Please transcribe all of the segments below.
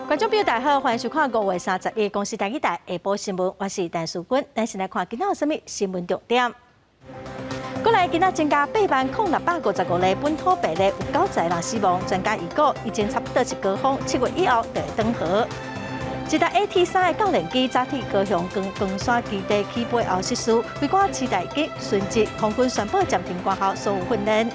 觀眾朋友大家好，歡迎收看5月31公視台語台下晡新聞，我是陳淑君。咱先來看今仔有啥物新聞重點。國內今仔增加80,655例本土病例，有90人死亡。專家預估疫情差不多是高峰，7月以後就會轉好。一台 AT3的教練機早佇高雄岡山基地起飛後失事，飛官池大吉殉職，空軍宣布暫停官校所有訓練。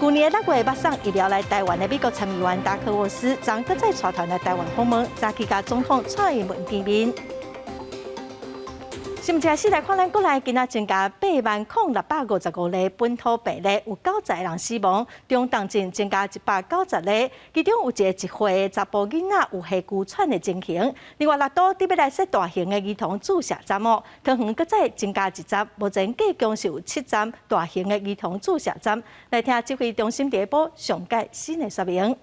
舊年6月捌送疫苗來台灣的美國參議員達克沃斯，昨閣再帶團來台灣訪問，早起佮總統蔡英文見面。新聞開始來看，咱國內今仔增加80,655例本土病例，有90人死亡，中重症增加190例，其中有一個1歲的查埔囡仔有氣拘喘的情形。另外，六都佇欲來設大型的兒童注射站哦，桃園閣再增加一站，目前計共是有七站大型的兒童注射站。來聽指揮中心第一波上蓋新的說明。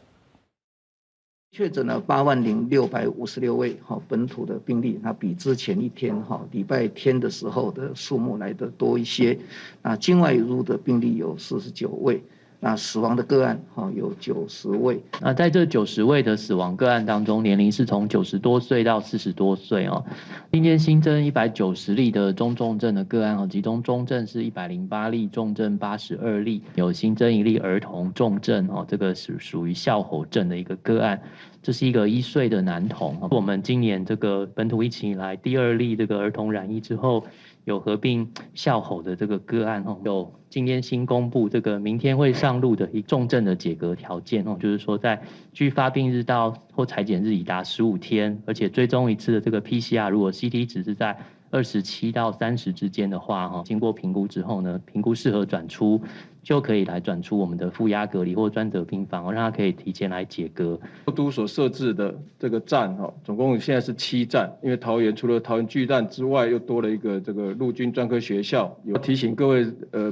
確診了80,656位哈本土的病例，那比之前一天哈禮拜天的時候的數目來得多一些。那境外入的病例有49位，那死亡的個案哈有九十位。那在這90位的死亡個案當中，年齡是從90多歲到40多歲哦。今天新增190例的中重症的個案哦，其中中症是108例，重症82例，有新增一例兒童重症哦，這個是屬於哮吼症的一個個案。這是一個1歲的男童。我們今年這個本土疫情以來第二例這個兒童染疫之後有合併哮吼的這個個案哦，有今天新公布這個明天會上路的一重症的解隔條件哦，就是說在距發病日到或採檢日已達15天，而且追蹤一次的這個 PCR 如果 CT 值是在27到30之間的話，哈，經過評估之後呢，評估適合轉出，就可以來轉出我們的負壓隔離或專責病房，讓他可以提前來解隔。都所設置的這個站，哈，總共現在是七站，因為桃園除了桃園巨蛋之外，又多了一個這個陸軍專科學校。有提醒各位，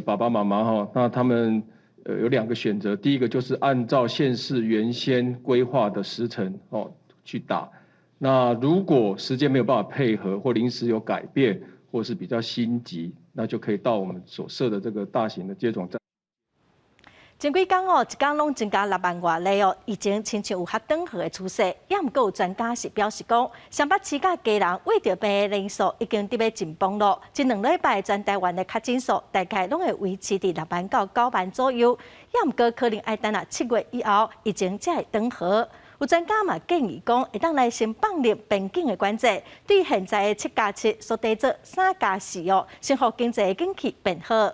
爸爸媽媽哈，那他們有兩個選擇，第一個就是按照縣市原先規劃的時程哦去打。那如果時間沒有辦法配合，或臨時有改變，或是比較心急，那就可以到我們所設的這個大型的接種站。前幾工哦，一工攏增加6萬外例哦，疫情親像有較轉好的趨勢。也毋過有專家是表示講，雙北市佮基隆染著病的人數已經佇欲緊繃咯。這兩禮拜全台灣的確診數大概攏會維持佇6萬到9萬左右。也毋過可能愛等到7月以後，疫情才會轉好。有專家嘛建議講，會當來先放寬邊境的管制，對現在的7加7縮短做3加4哦，先予經濟景氣變好。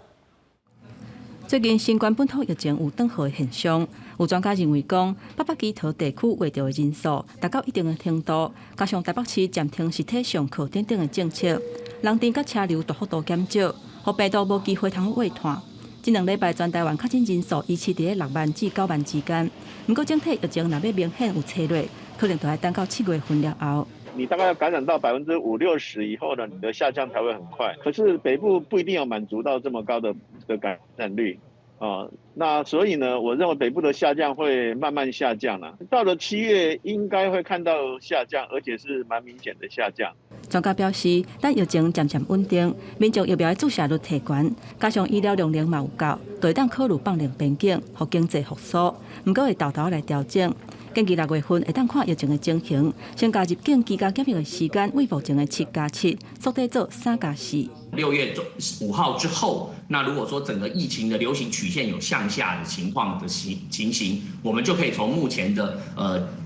最近新冠本土疫情有轉好的現象，有專家認為講，北北基桃地區染著的人數達到一定的程度，加上台北市暫停實體上課等等的政策，人陣佮車流大幅度減少，予病毒無機會通挖炭。這兩禮拜全台灣確診人數維持佇咧6萬至9萬之間，毋過整體疫情若欲明顯有衰落，可能就愛等到7月份了後。你大概要感染到50%-60%以後呢，你的下降才會很快。可是北部不一定有滿足到這麼高的感染率啊，那所以呢，我認為北部的下降會慢慢下降啦。到了7月應該會看到下降，而且是蠻明顯的下降。專家表示，等疫情漸漸穩定，民眾疫苗的注射率提懸，加上醫療量能嘛有夠，就會當考慮放寬邊境，予經濟復甦。毋過會沓沓來調整。建議6月份會當看疫情的情形，先共入境居家檢疫的時間，為目前的7加7縮短做3加4。6月5號之後，那如果說整個疫情的流行曲線有向下的情況的情形，我們就可以從目前的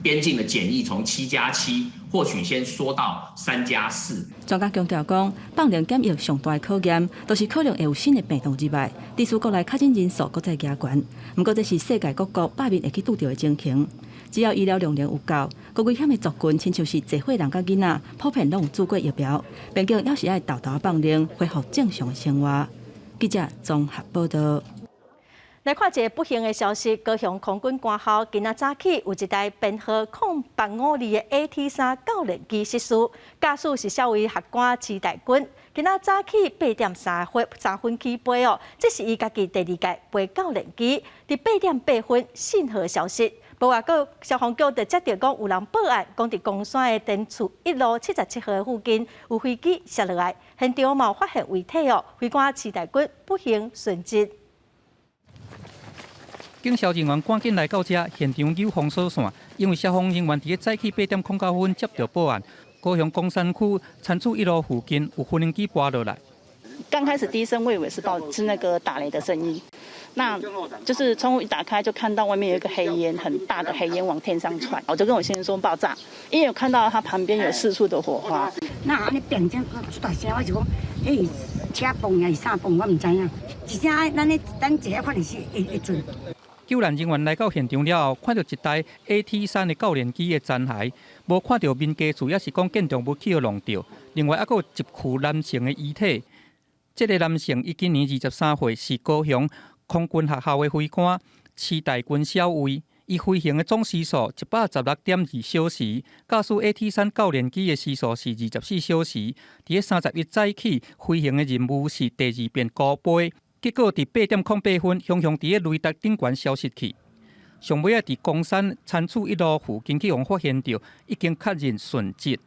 邊境的檢疫從7加7，或許先縮到3加4。專家強調講，放寬檢疫上大的考驗，就是可能會有新的病毒入來，致使國內確診人數閣再加懸。毋過這是世界各國罷免會去拄著的情形。只要醫療量能有夠，閣危險的族群，親像是濟歲人佮囡仔，普遍攏有注過疫苗，邊境猶是愛沓沓放寬，恢復正常的生活。記者綜合報道。來看一個不幸的消息，高雄空軍官校今仔早起有一台編號0852的 AT3教練機失事，駕駛是少尉學官池大軍。今仔早起8點3分起飛哦，這是伊家己第二屆飛教練機，佇8點8分信號消失。無偌久，消防局就接著講有人報案，講佇岡山的田厝一路77號的附近有飛機摔落來，現場嘛有發現遺體哦，飛官池大軍不幸殉職。警消人員趕緊來到遮，現場扭封鎖線，因為消防人員佇咧早起8點09分接到報案，高雄岡山區田厝一路附近有無人機跋落來。剛開始第一聲我以為是爆是那個打雷的聲音，那就是窗戶一打開就看到外面有一個黑煙，很大的黑煙往天上竄，我就跟我先生說爆炸，因為我看到它旁邊有四處的火花。那按呢變聲出大聲，我就講，欸，車爆抑是啥爆，我毋知影。一聲咱咧等一下，可能是會會準。救援人員來到現場了後，看到一台 AT-3的教練機的殘骸，無看著民家厝，抑是講建築物去予弄著。另外，猶閣有一具男性的遺體。這个男性伊今年23歲，是高雄空軍學校的飛官，徐大軍少尉。伊飛行的總時數116.2小時，駕駛 AT-3教練機的時數是24小時。佇咧31早起飛行的任務是第二遍高飛，結果佇8點08分，雄雄佇咧雷達頂懸消失去。上尾仔佇岡山田厝一路附近去予發現著，已經確認殉職。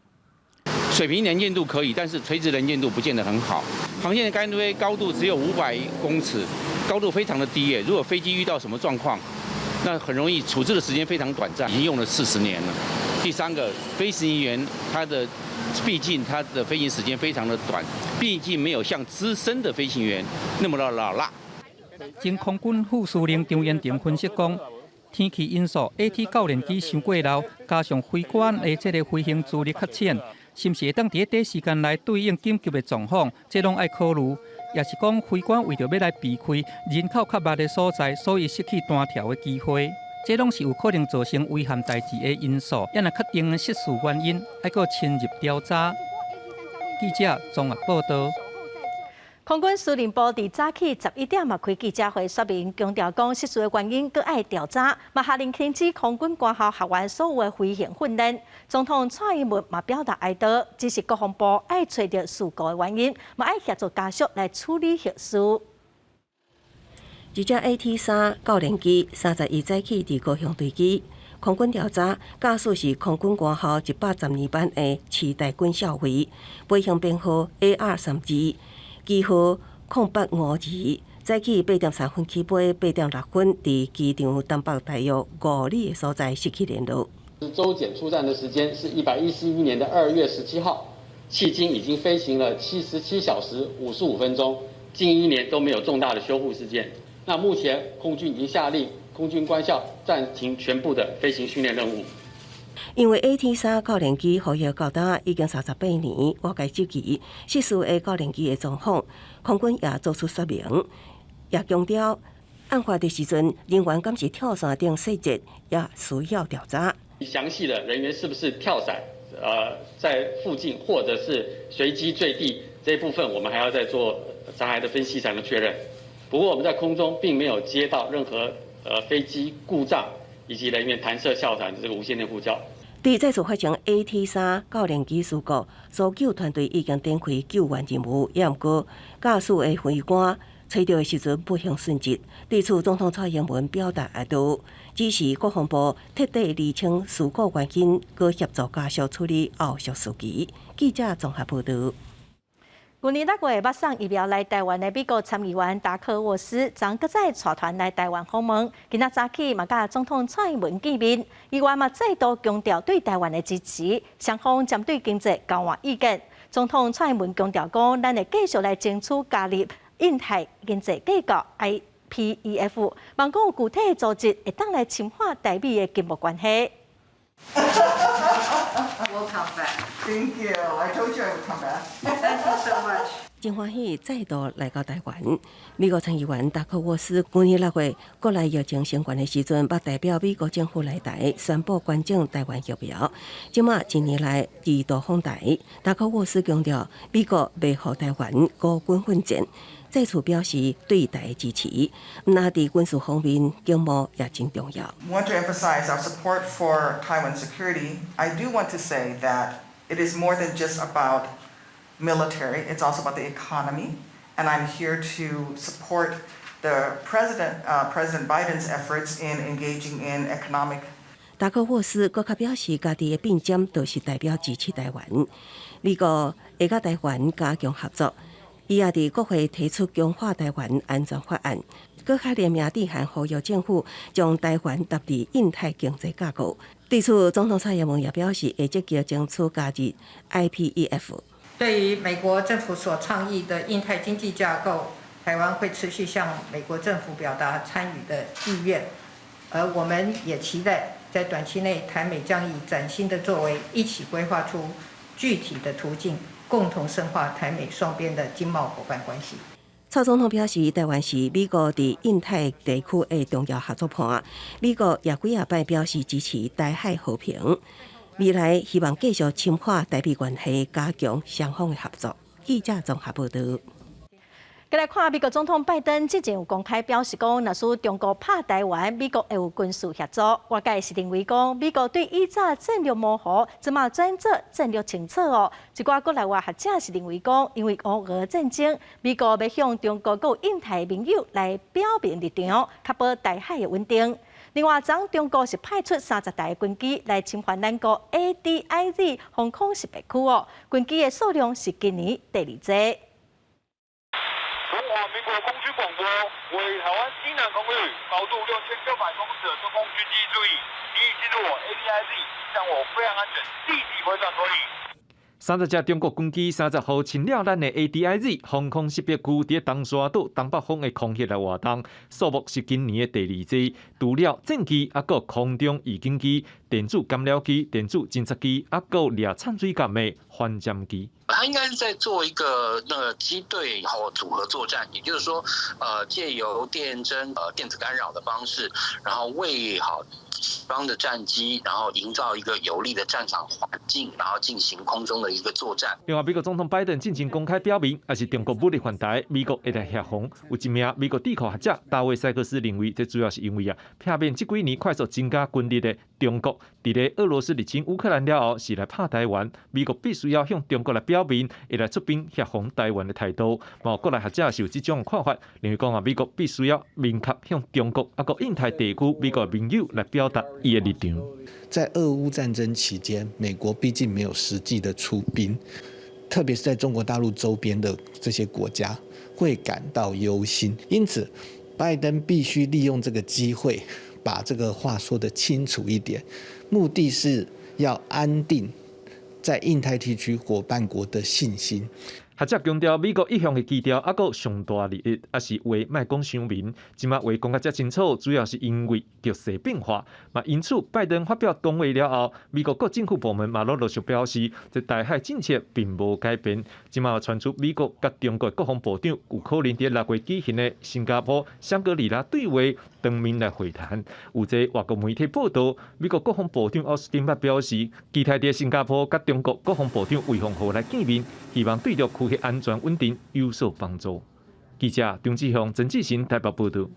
水平能見度可以，但是垂直能見度不見得很好。航線的干堆高度只有500公尺，高度非常的低耶。如果飛機遇到什麼狀況，那很容易處置的時間非常短暫，已經用了40年了。第三個，飛行員他的畢竟他的飛行時間非常的短，畢竟沒有像資深的飛行員那麼的老辣。前空軍副司令張延廷分析講，天氣因素、AT 教練機傷過老，加上飛官的這个飛行資歷較淺，是毋是會當佇咧短時間內對應緊急的狀況？這攏愛考慮。抑是講飛官為著欲來避開人口較密的所在，所以失去彈跳的機會。這攏是有可能造成遺憾代誌的因素。猶若確定失事原因，愛閣深入調查。記者綜合報道。空軍司令部佇早起11點嘛開記者會，說明強調講失事的原因，閣愛調查，嘛下令停止空軍官校學員所有的飛行訓練。總統蔡英文嘛表達哀悼，指示國防部愛揣著事故的原因，嘛愛協助家屬來處理後事。一隻 AT-3教練機31早起佇高雄墜機，空軍調查駕駛是空軍官校112班的徐大軍少尉，飛行編號 AR32。機號0852，早起8點3分起飛，8點6分佇機場東北大約5里的所在失去聯絡。周檢出站的時間是111年的2月17號，迄今已經飛行了77小時55分鐘，近一年都沒有重大的修護事件。那目前空軍已經下令空軍官校暫停全部的飛行訓練任務。因為 AT-3教練機服役到今已經38年，外界質疑失事的教練機的狀況，空軍也做出說明，也強調案發的時陣人員敢是跳傘等細節也需要調查。詳細的人員是不是跳傘？在附近或者是隨機墜地這一部分，我們還要再做殘骸的分析才能確認。不過我們在空中並沒有接到任何飛機故障以及人員彈射跳傘的這個無線電呼叫。佇再次發生 AT-3教練機事故，搜救團隊已經展開救援任務，也毋過駕駛的飛官揣著的時陣不幸殉職。對此，總統蔡英文表達哀悼，指示國防部徹底釐清事故原因，閣協助家屬處理後續事宜。記者綜合報道。舊年6月捌送疫苗來台灣的美國參議員達克沃斯，昨閣再帶團來台灣訪問。今仔早起嘛，佮總統蔡英文見面，議員嘛再度強調對台灣的支持，雙方針對經濟交換意見。總統蔡英文強調講，咱會繼續來爭取加入印太經濟架構 IPEF，望講有具體的組織會當來深化台美的經貿關係。 We'll come back. Thank you. I told you I would come back. Thank you so much. 真歡喜再度來到台灣。美國參議員達克沃斯舊年6月國內疫情升懸的時陣，捌代表美國政府來台宣布捐贈台灣疫苗。這馬一年來二度訪台，達克沃斯強調美國袂予台灣孤軍奮戰，再次表示對台支持。毋但佇軍事方面，經貿也真重要。 Want to emphasize our support for Taiwan security. I do want to say that it is more than just about military. It's also about the economy, and I'm here to support the president, President Biden's efforts in engaging in economic. 達克沃斯閣較表示，家己的變針就是代表支持台灣。美國會佮台灣加強合作，伊也佇國會提出強化台灣安全法案，閣較聯名致函呼籲政府將台灣納入印太經濟架構。對此，總統蔡英文也表示會積極爭取加入 IPEF。對於美國政府所倡議的印太經濟架構，台灣會持續向美國政府表達參與的意願，而我們也期待在短期內，台美將以嶄新的作為，一起規劃出具體的途徑，共同深化台美雙邊的經貿夥伴關係。蔡總統表示，台灣是美國佇印太地區的重要合作伴，美國也幾仔擺表示支持台海和平，未來希望繼續深化台美關係，加強雙方的合作。記者綜合報道。過來看美國總統拜登之前有公開表示講，若是中國拍台灣，美國會有軍事協助。外界是認為講，美國對以早戰略模糊，這馬轉做戰略清楚哦。一寡國內外學者是認為講，因為烏俄戰爭，美國欲向中國佮印太盟友來表明立場，確保台海的穩定。另外，昨中國是派出30台軍機來侵犯咱國 ADIZ 防空識別區哦，軍機的數量是今年第二濟。中華民國空軍廣播，為台灣西南空域高度6600公尺的中共軍機注意，你已進入我 ADIZ，影響我飛航安全，立即回轉脫離。 30架中國軍機30號侵擾咱的 ADIZ 防空識別區，佇東沙島東北方的空域來活動，數目是今年的第二濟。除了戰機，猶閣空中預警機、電子干擾機、電子偵察機，猶閣掠潛水艦的反潛機。他應該是在做一個那個機隊或組合作戰，也就是說，借由電偵、電子干擾的方式，然後為好己方的戰機，然後營造一個有利的戰場環境，然後進行空中的一個作戰。另外，美國總統拜登進前公開表明，若是中國武力犯台，美國會來協防。有一名美國智庫學者大衛塞克斯認為，這主要是因為啊，避免這幾年快速增加軍力的中國，佇咧俄羅斯入侵烏克蘭了後，是來拍台灣，美國必須要向中國來表明會來出兵協防台灣的態度。嘛，國內學者是有這種看法，認為講啊，美國必須要明確向中國猶閣印太地區美國的盟友來表達伊的立場。在俄烏戰爭期間，美國畢竟沒有實際的出兵，特別是在中國大陸周邊的這些國家會感到憂心，因此拜登必須利用這個機會，把這個話說得清楚一點，目的是要安定在印太地區夥伴國的信心。學者強調，美國一向的基調，猶閣上大利益，抑是話莫講傷明。這馬話講甲遮清楚，主要是因為局勢變化。嘛，因此拜登發表講話了後，美國各政府部門嘛攏陸續表示，這台海政策並無改變。這馬傳出美國佮中國國防部長有可能佇6月舉行的新加坡香格里拉對話當面來會談。有這外國媒體報道，美國國防部長奧斯汀表示，期待佇新加坡佮中國國防部長魏鳳和來見面，希望對著區域安全穩定有所幫助。記者張志雄、陳志成台北報道。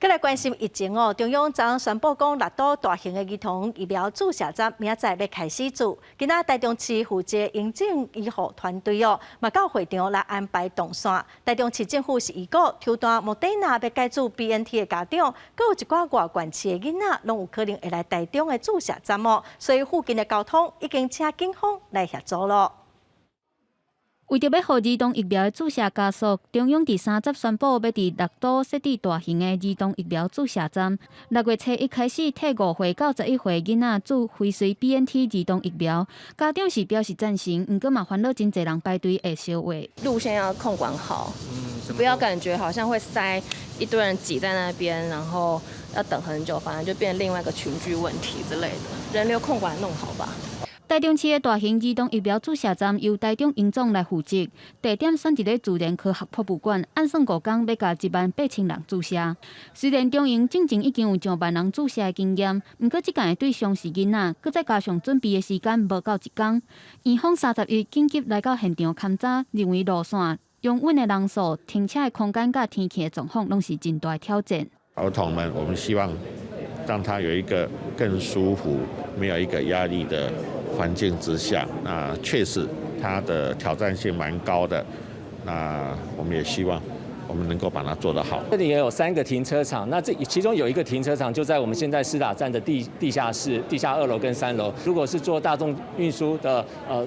閣來關心疫情哦，中央昨宣布講，六都大型的兒童疫苗注射站明仔載欲開始注。今仔台中市負責行政醫護團隊哦，嘛到會場來安排動線。台中市政府是預告，抽單莫德納欲改注 BNT 的家長，閣有一寡外縣市的囡仔，攏有可能會來台中的注射站哦。所以附近的交通已經請警方來協助囉。為著欲予兒童疫苗的注射加速，中央佇30宣布欲佇六都設置大型的兒童疫苗注射站。6月初一開始，替5歲到11歲囡仔注輝瑞 BNT 兒童疫苗。家長是表示贊成，毋過嘛煩惱真濟人排隊會燒話。路線要控管好，不要感覺好像會塞一堆人擠在那邊，然後要等很久，反而就變另外一個群聚問題之類的。人流控管弄好吧。台中市的大型兒童疫苗注射站由台中榮總來負責，地點選佇咧自然科學博物館，按算五工欲共1萬8千人注射。雖然中榮進前已經有上萬人注射的經驗，毋過這屆的對象是囡仔，閣再加上準備的時間無夠一工。院方31緊急來到現場勘查，認為路線、擁趸的人數、停車的空間佮天氣的狀況，攏是真大的挑戰。兒童們，我們希望讓他有一個更舒服、沒有一個壓力的環境之下，那確實它的挑戰性蠻高的。那我們也希望我們能夠把它做得好。這裡也有三個停車場，那這其中有一個停車場就在我們現在施打站的地下室、地下2樓跟3樓。如果是坐大眾運輸的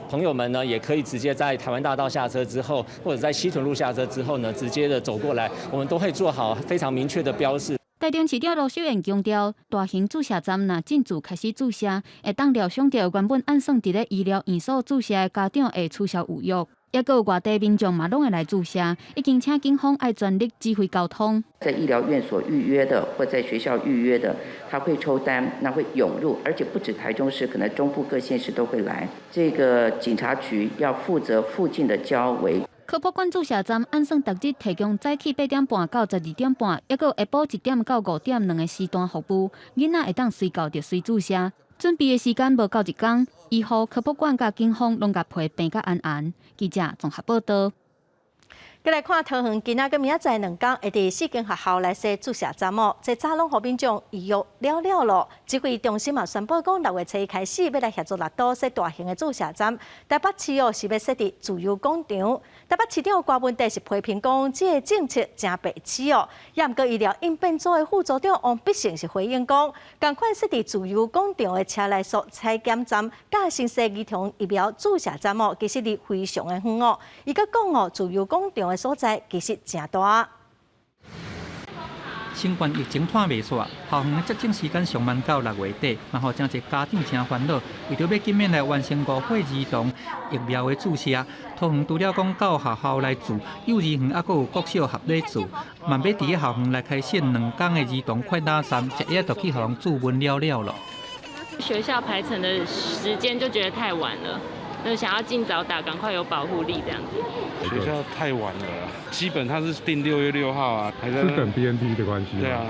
朋友們呢，也可以直接在台灣大道下車之後，或者在西屯路下車之後呢，直接的走過來，我們都會做好非常明確的標示。台中市長盧秀燕強調，大型注射站若進駐開始注射，會當料想著原本按算佇咧醫療院所注射的家長會取消預約，抑閣有外地民眾嘛攏會來注射，已經請警方愛全力指揮交通。在醫療院所預約的或在學校預約的，他會抽單，那會湧入，而且不止台中市，可能中部各縣市都會來。這個警察局要負責附近的交維。科博館注射站按算逐日提供早起8點半到12點半，抑閣下晡1點到5點兩個時段服務。囡仔會當隨到就隨注射。準備的時間無夠一工，醫護、科博館佮警方攏共批病甲安安。記者綜合報道。閣來看桃園今仔佮明仔載兩工會佇四間學校來設注射站哦，這早攏予民眾預約了了囉。指揮中心嘛宣布講，6月初一開始欲來協助六都設大型的注射站。台北市哦是欲設佇自由廣場。台北市長柯文哲是批評講，這个政策誠白痴哦。也毋過醫療應變組的副組長王必勝是回應講，仝款設佇自由廣場的車來素採檢站，佮新生兒童疫苗注射站哦，其實離非常的遠哦。伊閣講哦，自由廣場的所在其實誠大。新冠疫情拖袂煞，校園的接種時間上慢到6月底，嘛予誠濟家長誠煩惱。為著欲緊免來完成5歲兒童疫苗的注射，桃園除了講到學校來注，幼兒園猶閣有國小合咧注，嘛欲佇咧校園來開設兩工的兒童快打站，一下就去予人注溫了了囉。學校排程的時間就覺得太晚了。就想要盡早打，趕快有保護力這樣子。學校太晚了，基本上是定6月6號啊，還是等 BNT 的關係。對啊，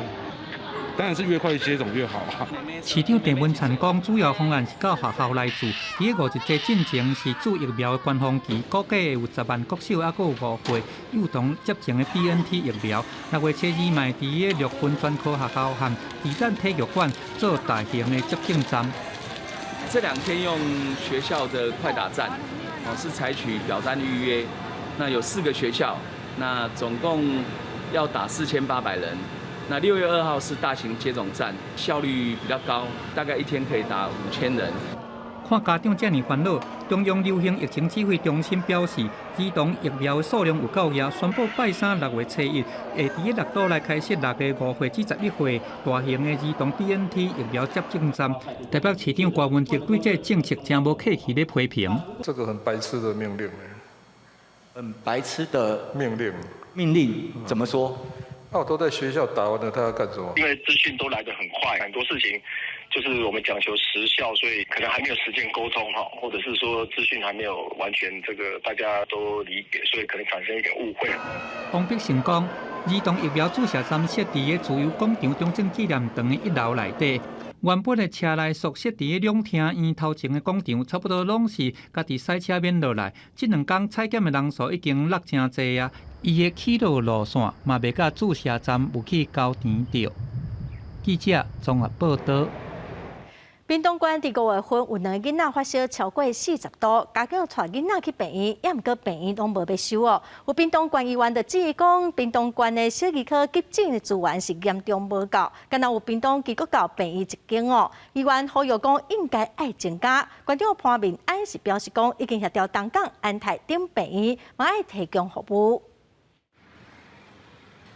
當然是越快接種越好啊。市長鄭文燦講，主要方案是到學校來注。佇咧五一節進前是注疫苗的高峰期，估計會有10萬國小，猶閣有5歲幼童接種的 BNT 疫苗。6月初二嘛會佇咧陸軍專科學校和基展體育館做大型的接種站。這兩天用學校的快打站，哦，是採取表單預約。那有四個學校，那總共要打4800人。那6月2號是大型接種站，效率比較高，大概一天可以打5000人。看家長遮爾煩惱，中央流行疫情指揮中心表示，兒童疫苗的數量有夠額，宣布拜三6月初一會佇咧六都來開設6個5歲至11歲大型的兒童 BNT 疫苗接種站。台北市長柯文哲對這个政策誠無客氣咧批評。這個很白痴的命令，很白痴的命令。命令怎麼說？那我都在學校打完了，他要幹什麼？因為資訊都來得很快，很多事情就是我們講求時效，所以可能還沒有時間溝通哈，或者是說資訊還沒有完全這個大家都理解，所以可能產生一點誤會。王必勝講，兒童疫苗注射站設佇咧自由廣場中正紀念堂的一樓內底。原本的車來素設佇咧兩廳院頭前的廣場，差不多攏是家己駛車免落來。這兩工採檢的人數已經落誠濟啊，伊的起落路線嘛袂佮注射站有去交纏著。記者綜合報導。屏東縣佇5月份有兩个囡仔發燒超過40度，家長帶囡仔去病院，也毋過病院攏無欲收哦。有屏東縣議員就質疑講，屏東縣的小兒科急診的資源是嚴重無夠，敢若有屏東基督教病院一間哦。議員呼籲講應該愛增加。縣長潘孟安是表示講，已經協調東港、安泰等病院，嘛愛提供服務。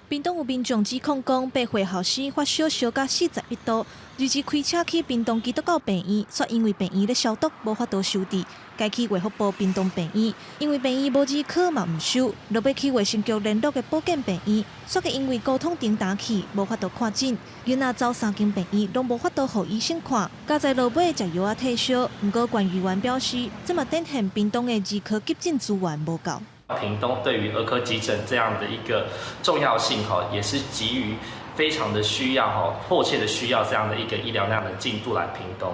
屏東有民眾指控講，8歲後生發燒燒到41度，日日開車去屏東基督教病院，卻因為病院咧消毒，無法度收治，改去衛福部屏東病院，因為病院無兒科嘛毋收，落尾去衛生局聯絡的保健病院，煞閣因為溝通頂焦去，無法度看診，囡仔走三間病院攏無法度予醫生看，佳哉落尾食藥仔退燒。毋過縣議員表示，這嘛展現屏東的兒科急診資源無夠。屏東對於兒科急診這樣的一個重要性，哈，也是急於非常的需要，哈，迫切的需要這樣的一個醫療量的進駐來屏東。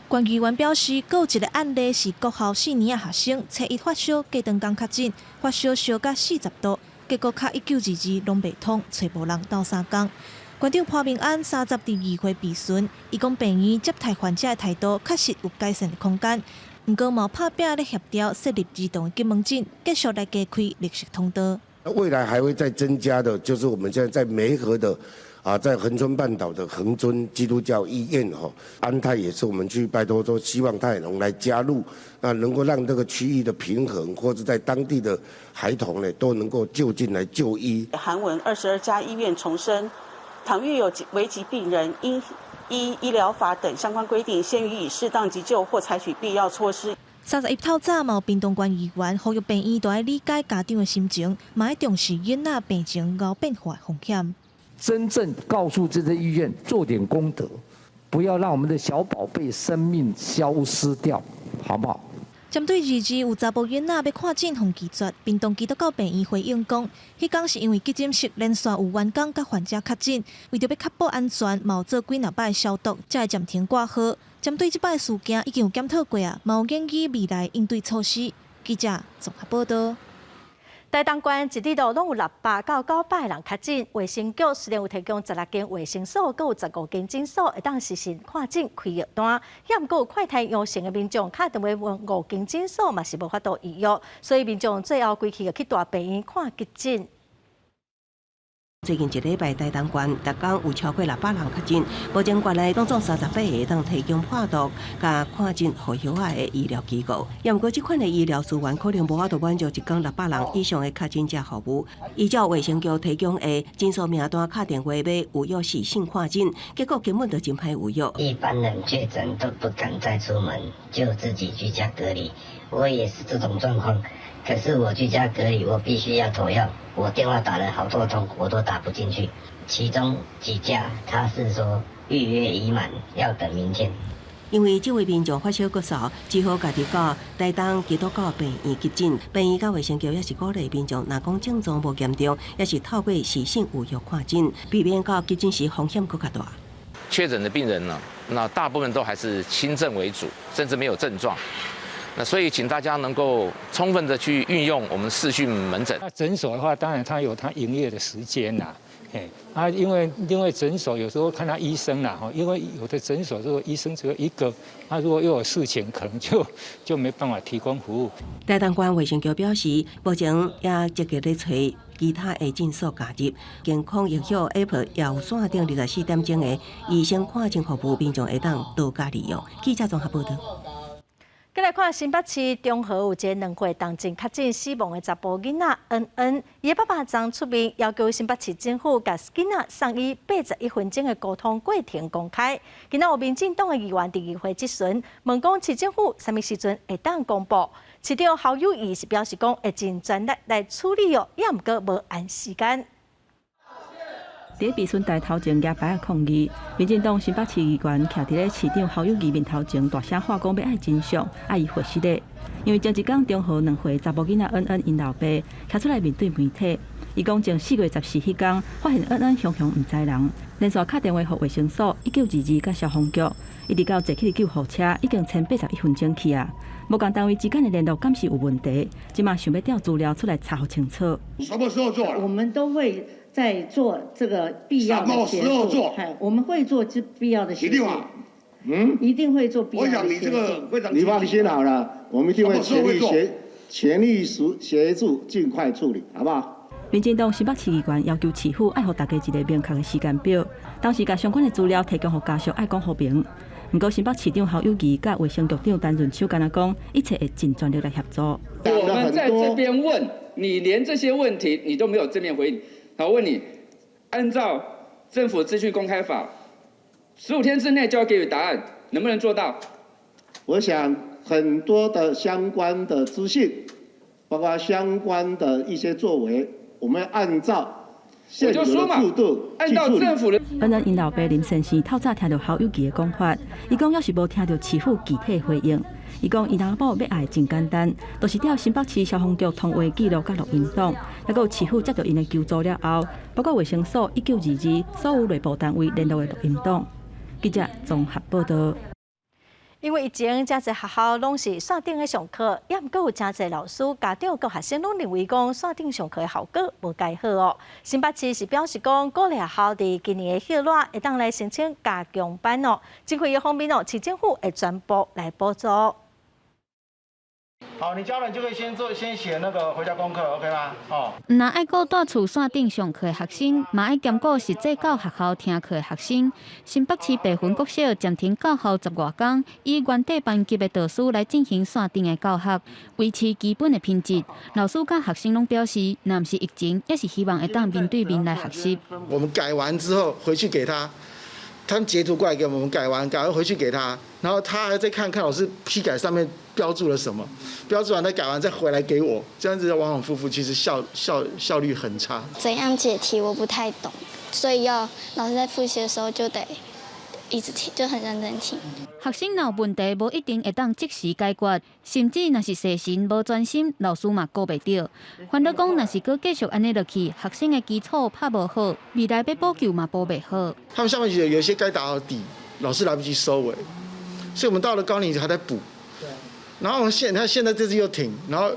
縣議員表示，閣有一個案例是國校四年級學生，初一發燒，隔兩工確診，發燒燒到40度，結果敲1922攏袂通，揣無人鬥相共。縣長潘孟安30佇議會備詢，伊講病院接待患者的態度確實有改善的空間。毋過嘛拍拚咧協調設立兒童的急門診，繼續來加開綠色通道。未來還會再增加的，就是我們現在在梅河的，啊，在恆春半島的恆春基督教醫院，吼，安泰也是我們去拜託說，希望他也能來加入，那能夠讓這個區域的平衡，或者在當地的孩童呢，都能夠就近來就醫。函文22家醫院重申，倘遇有危急病人，應依醫療法等相關規定，先予以適當急救或採取必要措施。 31透早，嘛有屏東縣議員呼籲病院都愛理解家長的心情，嘛愛重視囡仔病情𠢕變化的風險。真正告訴這些醫院做點功德，不要讓我們的小寶貝生命消失掉，好不好？針對22有查埔囡仔欲看診予拒絕，屏東基督教病院回應講，彼工是因為急診室連續有員工佮患者確診，為著欲確保安全，嘛有做幾若擺消毒，才會暫停掛號。針對這擺事件已經有檢討過啊，嘛有研擬未來應對措施。記者綜合報道。台東縣一日攏有600到900人確診，衛生局雖然有提供16間衛生所，閣有15間診所會當實施看診開藥單，也毋過有快篩陽性的民眾敲電話問五間診所嘛是無法度預約，所以民眾最後規氣就去大病院看急診。最近一禮拜，台東縣逐工有超過600人確診，目前縣內攏總38个當提供判讀佮看診予藥仔的醫療機構。也毋過，這款的醫療資源可能無法度滿足一工600人以上的確診者服務。依照衛生局提供的診所名單，敲電話欲預約視訊看診，結果根本就真歹預約。一般人確診都不敢再出門，就自己居家隔離。我也是這種狀況，可是我居家隔離，我必須要投藥。我電話打了好多通，我都打不進去。其中幾家他是說預約已滿，要等明天。因為這位民眾發燒咳嗽，只好家己到台東基督教病院急診。病院佮衛生局也是鼓勵民眾，若講症狀無嚴重，也是透過視訊預約看診，避免到急診時風險閣較大。確診的病人呢，那大部分都還是輕症為主，甚至沒有症狀。那所以，請大家能夠充分的去運用我們視訊門診。那診所的話，當然它有它營業的時間啦，嘿，啊，因為診所有時候看他醫生啦，哈，因為有的診所如果醫生只有一個，他如果又有事情，可能就沒辦法提供服務。台東縣衛生局表示，目前也積極咧揣其他的診所加入健康藥學 App，也有線頂24點鐘的醫生看診服務，民眾會當多加利用。記者綜合報道。過來看新北市中和有一个2歲重症確診死亡的查埔囡仔恩恩，伊的爸爸昨出面要求新北市政府共囡仔送醫81分鐘的溝通過程公開。今仔有民進黨的議員佇議會質詢，問講市政府啥物時陣會當公布？市長侯友宜是表示講會盡全力來處理哦，也毋過無按時間。佇咧質詢台頭前舉牌仔抗議，民進黨新北市議員徛佇咧市長侯友宜面頭前，大聲喊講欲愛真相，愛伊回實的。因為前一工中和2歲查某囡仔恩恩𪜶老爸徛出來面對媒體，伊講前4月14彼工發現恩恩雄雄毋知人，連續敲電話予衛生所1922佮消防局，一直到坐起救護車已經前81分鐘去啊，無仝單位之間的聯絡敢是有問題，這馬想欲調資料出來查予清楚。什麼時候做？我們都會在做這個必要的協助，我們會做這必要的協助。嗯，一定會做必要的協助。我想你這個非常，你放心好了，我們一定會全力協助，盡快處理，好不好？民進黨新北市議員要求市府愛予大家一個明確的時間表，同時共相關的資料提供予家屬，愛講予明。毋過新北市長侯友宜佮衛生局長陳潤秋敢若講，一切會盡全力來協助。我們在這邊問你，連這些問題你都沒有正面回應。好，我問你，按照政府資訊公開法，15天之內就要給予答案，能不能做到？我想很多的相關的資訊，包括相關的一些作為，我們按照現有的制度按照政府的。恩恩𪜶老爸林先生透早聽著侯友宜的講法，伊講猶是無聽著市府具體回應。伊講伊老母欲愛真簡單，就是調新北市消防局通話記錄佮錄音檔，猶閣有市府接著𪜶的求助了後，包括衛生所1922所有內部單位聯絡的錄音檔。記者綜合報道。因為疫情，誠濟學校攏是線頂咧上課，也毋過有誠濟老師、家長佮學生攏認為講線頂上課的效果無蓋好哦。新北市是表示講，鼓勵學校佇今年的學熱會當來申請加強班哦。經費的方面哦，市政府會全部來補助。好，你交了，你就可以先做，先寫那個回家功課，OK 嗎？哦。毋但愛顧蹛厝線頂上課的學生，嘛愛兼顧實際到學校聽課的學生。新北市白雲國小暫停教學十外工，以原底班級的導師來進行線頂的教學，維持基本的品質。老師佮學生攏表示，若毋是疫情，也是希望會當面對面來學習。我們改完之後回去給他，他們截圖過來給我們改完，改完回去給他，然後他還再看看老師批改上面標註了什麼，標註完再改完再回來給我，這樣子往往復復，其實效率很差。怎樣解題我不太懂，所以要老師在複習的時候就得一直聽，就很認真聽。學生若有問題，無一定會當即時解決，甚至若是細神無專心，老師嘛顧袂著。煩惱講，若是閣繼續按呢落去，學生的基礎拍無好，未來欲補救嘛補袂好。他們下面有些該打的底，老師來不及收尾，所以我們到了高年級還在補。然後他現在這次又停，然後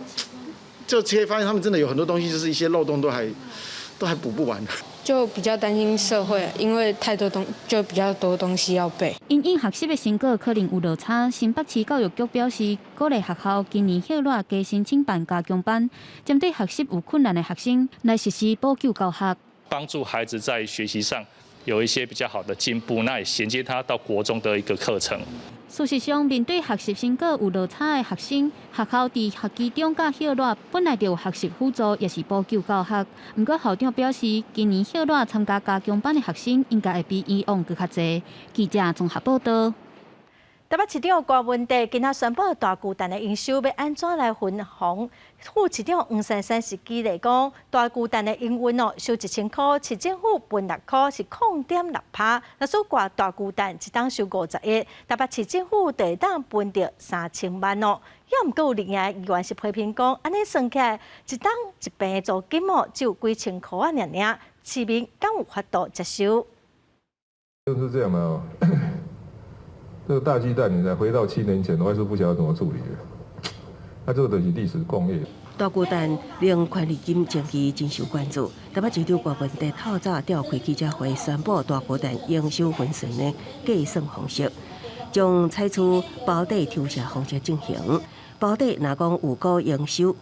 就可以發現他們真的有很多東西，就是一些漏洞都還補不完。就比較擔心社會，因為太多東就比較多東西要背。因應學習的成果可能有落差，新北市教育局表示，鼓勵學校今年歇熱加申請辦加強班，針對學習有困難的學生來實施補救教學，幫助孩子在學習上有一些比較好的進步，那也銜接他到國中的一個課程。事實上，面對學習成果有落差的學生，學校佇學期中佮歇熱本來就有學習輔助，也是補救教學。毋過校長表示，今年歇熱參加加強班的學生應該會比以往閣較濟。記者綜合報道。台北市長柯文哲今仔宣布大巨蛋的營收欲按怎來分紅？副市長黃珊珊是舉例講，大巨蛋的營運哦，收1000箍，市政府分6箍，是0.6%。若說掛大巨蛋一冬收50億，台北市政府就會當分著3000萬哦。猶毋過有另外議員是批評講，按呢算起來，一冬一坪租金哦，只有幾千箍仔爾爾，市民敢有法度接受？就是這樣的哦。這個大巨蛋，你再回到7年前，我還是不曉得怎麼處理的。那這個就是歷史工業。大巨蛋領權利金爭議真受關注。台北市長柯文哲透早召開記者會，宣布大巨蛋營收分成的計算方式，將採取保底抽成方式進行。保底若講有股營收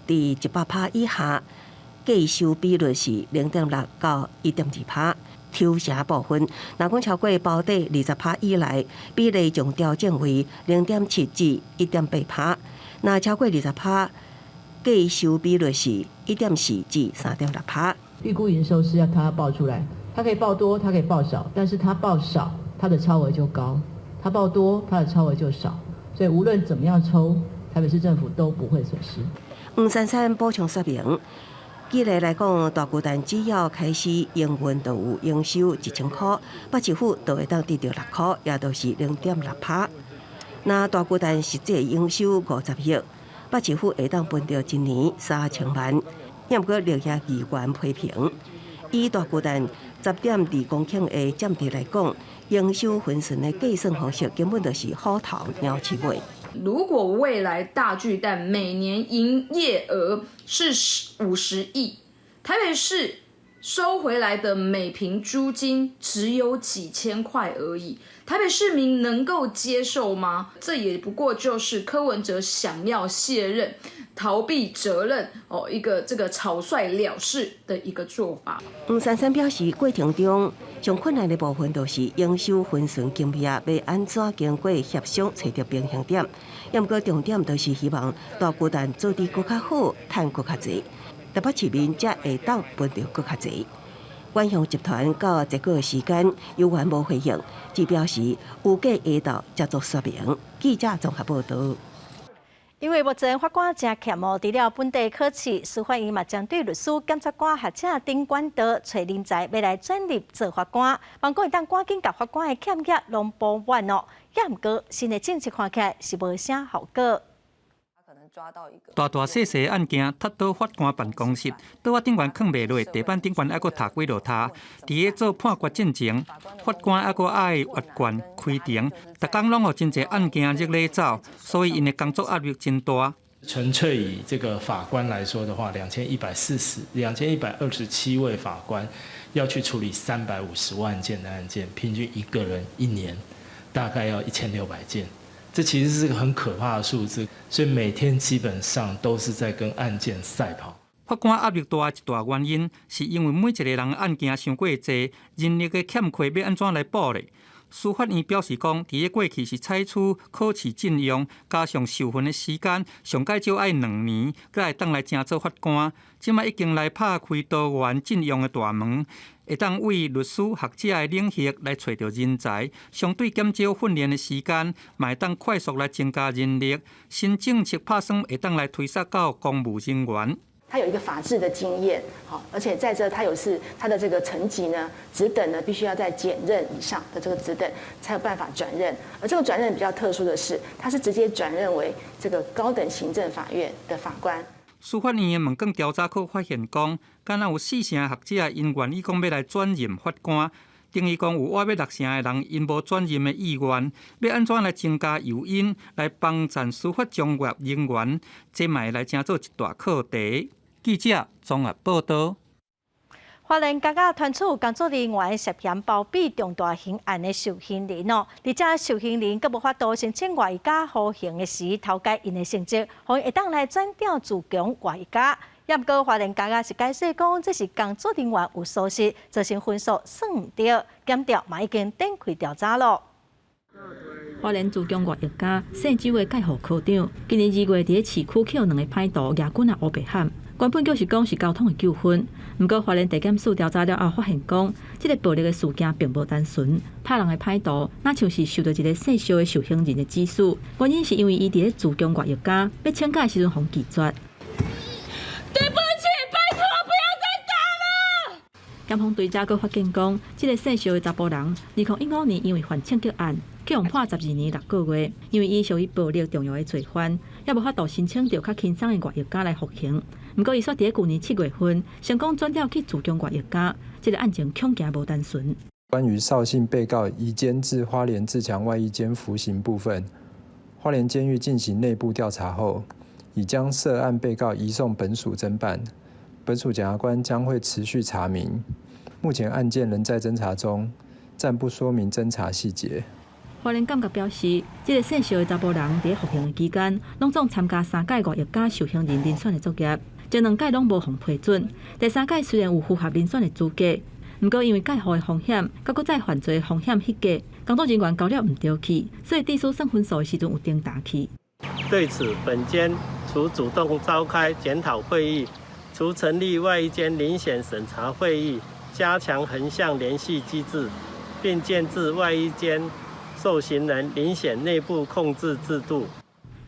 佇100%以下，計收比率是0.6到1.2%。抽成部分，若講超過保底20%以內，比例將調整為0.7至1.8%；若超過20%，計收比率是1.4至3.6%。預估營收是要他報出來，他可以報多，他可以報少，但是他報少，他的超額就高；他報多，他的超額就少。所以無論怎麼樣抽，台北市政府都不會損失。黃珊珊補充說明。舉例來講，大巨蛋只要開始營運，就有營收1000箍，北市府就會當得著6箍，也就是0.6%。若大巨蛋實際營收50億，北市府會當分著一年3000萬。毋過綠營議員批評，以大巨蛋10.2公頃的佔地來講，營收分成的計算方式根本就是虎頭鳥鼠尾。如果未來大巨蛋每年營業額是50億，台北市收回來的每坪租金只有幾千塊而已，台北市民能夠接受嗎？這也不過就是柯文哲想要卸任、逃避責任哦，一個這個草率了事的一個做法。黃珊珊表示，過程中上困難的部分就是營收分成金額欲按怎經過協商揣著平衡點。毋過重點就是希望大巨蛋做得閣較好，趁閣較濟，台北市民才會當分著閣較濟。遠雄集團到這個時間猶原無回應，只表示預計下晝才做說明。記者綜合報道。因為目前法官誠欠哦，除了本地考試，司法院嘛針對律師、檢察官、學者等管道揣人才，欲來轉入做法官，望講會當趕緊共法官的欠額攏補滿哦。也毋過新的政策看起來是無啥效果。大大細細案件，塞到法官辦公室，桌仔頂懸囥袂落，地板頂懸猶閣踏幾落踏。佇咧做判決進前，法官猶閣愛閱卷開庭，逐工攏予真濟案件入咧走，所以𪜶的工作壓力真大。純粹以這個法官來說的話，2140、2127位法官要去處理350萬件的案件，平均一個人一年大概要1600件。這其實是個很可怕的數字，所以每天基本上都是在跟案件賽跑。法官壓力大的一大原因，是因為每一個人案件傷過濟，人力的欠缺欲按怎來補咧？司法院表示講，佇咧過去是採取考試進用，加上受訓的時間，上蓋少愛2年，才會當來成做法官。這擺已經來拍開多元進用的大門，會當為律師、學者的領域來揣著人才，相對減少訓練的時間，嘛會當快速來增加人力。新政策拍算會當來推捒到公務人員。他有一個法治的經驗，好，而且在這他有是他的這個層級呢，職等呢，必須要在簡任以上的這個職等才有辦法轉任。而這個轉任比較特殊的是，他是直接轉任為這個高等行政法院的法官。司法院的問卷調查課發現講，敢若有四成學者𪜶願意講欲來轉任法官，等於講有倚欲六成的人𪜶無轉任的意願，欲按怎來增加誘因來幫贊司法專業人員，這嘛會來成做一大課題。記者綜合報道。花蓮監獄傳出工作人員涉嫌包庇重大刑案的受刑人哦，而且受刑人閣無法度申請外加服刑的時，偷改𪜶的成績，予𪜶會當來轉調自強外加。毋過花蓮監獄是解釋講，這是工作人員有疏失，造成分數算毋著，檢調嘛已經展開調查囉。花蓮自強外役監姓周的介護科長，今年2月佇咧市區予兩个歹徒攑棍仔烏白砍，原本就是講是交通的糾紛，毋過花蓮地檢署調查了後發現講，這个暴力的事件並無單純，拍人的歹徒若像是受著一个姓蕭的受刑人的指使，原因是因為伊佇咧自強外役監欲請假的時陣予拒絕。對不起，拜託，不要再打了。檢方對這閣發現講，這个姓蕭的查埔人，2015年因為犯槍擊案，予人判12年6個月，因為伊屬於暴力重要的罪犯，也無法度申請著較輕鬆的外役監來服刑。毋過伊煞佇咧舊年7月份成功轉調去自強外役監，這个案情恐驚無單純。關於邵姓被告移監至花蓮自強外役監服刑部分，花蓮監獄進行內部調查後，已將涉案被告移送本署偵辦，本署檢察官將會持續查明。目前案件仍在偵查中，暫不說明偵查細節。花蓮監獄表示，這个姓蕭的查埔人佇咧服刑的期間，攏總參加三屆外役監受刑人遴選的作業，前兩屆攏無予批准，第三屆雖然有符合遴選的資格，毋過因為介護的風險，佮閣再犯罪的風險彼個工作人員交了毋著去，所以致使算分數的時陣有重沓去。對此，本監除主動召開檢討會議，除成立外役監遴選審查會議，加強橫向聯繫機制，並建置外役監受刑人遴選內部控制制度。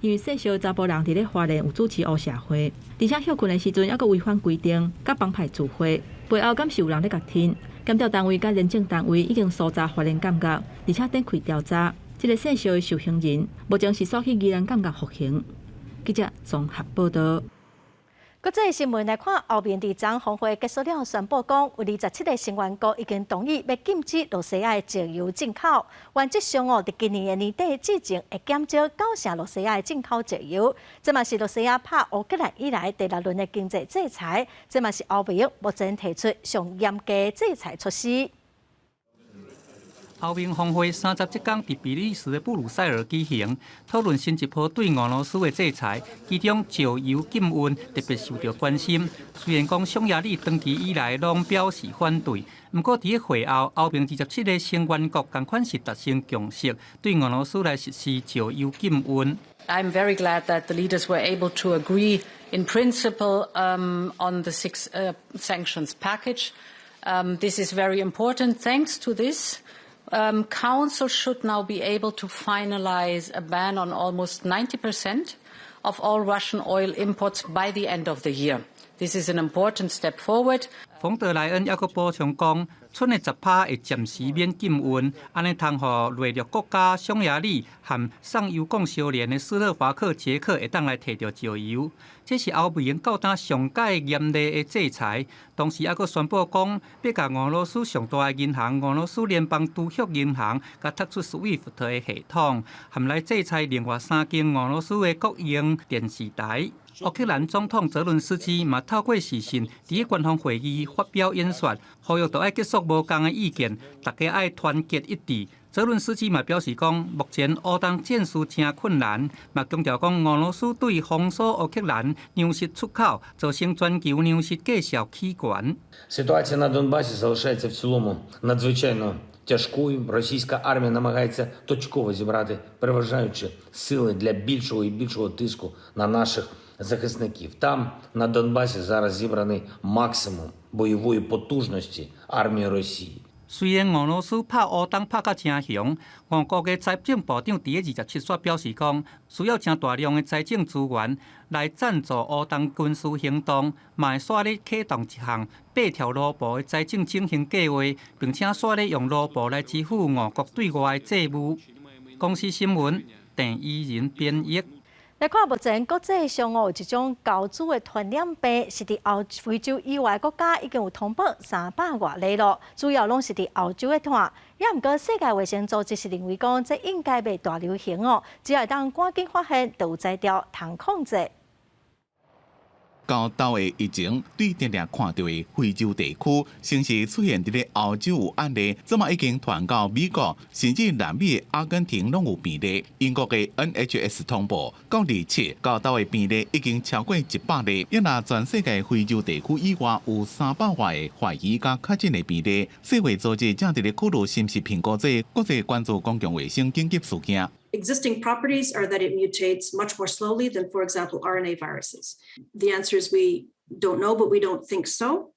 因為姓蕭查埔人佇咧花蓮有主持黑社會，而且歇睏的時陣猶閣違反規定，佮幫派聚會，背後敢是有人咧共添？檢調單位佮廉政單位已經搜查花蓮監獄，而且展開調查。這个姓蕭的受刑人目前是徙去宜蘭監獄服刑。記者綜合報道。國際新聞來看，歐盟佇昨峰會結束了，宣布講有27個成員國已經同意欲禁止羅西亞的石油進口。原則上哦，佇今年的年底之前會減少九成羅西亞的進口石油。這嘛是羅西亞拍烏克蘭以來第六輪的經濟制裁。這嘛是歐盟目前提出上嚴格制裁措施。歐盟峰會37工佇比利時的布魯塞爾舉行，討論新一波對俄羅斯的制裁，其中石油禁運特別受著關心。雖然講匈牙利長期以來攏表示反對，毋過佇會後，歐盟27個成員國仝款是達成共識，對俄羅斯來實施石油禁運。 I'm very glad that the leaders were able to agree in principle on the six sanctions package. This is very important. Thanks to this, Council should now be able to finalize a ban on almost 90% of all Russian oil imports by the end of the year. This is an important step forward. 馮德萊恩猶閣補充講，賰的10趴會暫時免禁運，按呢通予內陸國家匈牙利和送油供相連的斯洛伐克、捷克會當來提著石油。這是歐盟到今上蓋嚴厲的制裁。同時，猶閣宣布講，欲共俄羅斯上大的銀行俄羅斯聯邦儲蓄銀行，共踢出 SWIFT 的系統，含來制裁另外三間俄羅斯的國營電視台。烏克蘭總統澤倫斯基嘛透過視訊，佇官方會議發表演說，呼籲著愛結束無仝的意見，大家愛團結一致。澤倫斯基嘛表示講，目前烏東戰事誠困難，嘛強調講俄羅斯對封鎖烏克蘭糧食出口，造成全球糧食價數起懸。 Ситуація на Донбасі залишається в цілому надзвичайно тяжкою. Російська армія намагається точково зібрати переважаючі сили для більшого і більшого тиску на наших захисників. Там, на Донбасі, зараз зібраний максимум бойової потужності армії Росії. 雖然俄羅斯拍烏東拍甲誠兇，俄國的財政部長佇27號表示講，需要誠大量的財政資源來贊助烏東軍事行動，嘛會煞咧啟動一項8兆盧布的財政整形計劃，並且煞咧用盧布來支付俄國對外的債務。公視新聞鄭伊仁編譯。來看目前國際上有一種猴子的傳染病，是佇歐非洲以外國家已經有通報300外例咯，主要攏是佇歐洲的傳。也毋過世界衛生組織是認為講，這應該袂大流行哦，只要會當趕緊發現，就有才調通控制。猴痘的疫情對定定看著的非洲地區，先是出現佇咧歐洲有案例，這馬已經傳到美國，甚至南美的阿根廷攏有病例。英國的 NHS 通報，到27猴痘的病例已經超過100例。也若全世界非洲地區以外有300外个懷疑佮確診的病例。世衛組織正佇咧考慮是毋是評估這國際關注公共衛生緊急事件。 Existing properties are that it mutates much more slowly than, for example, RNA viruses. The answer is we don't know, but we don't think so.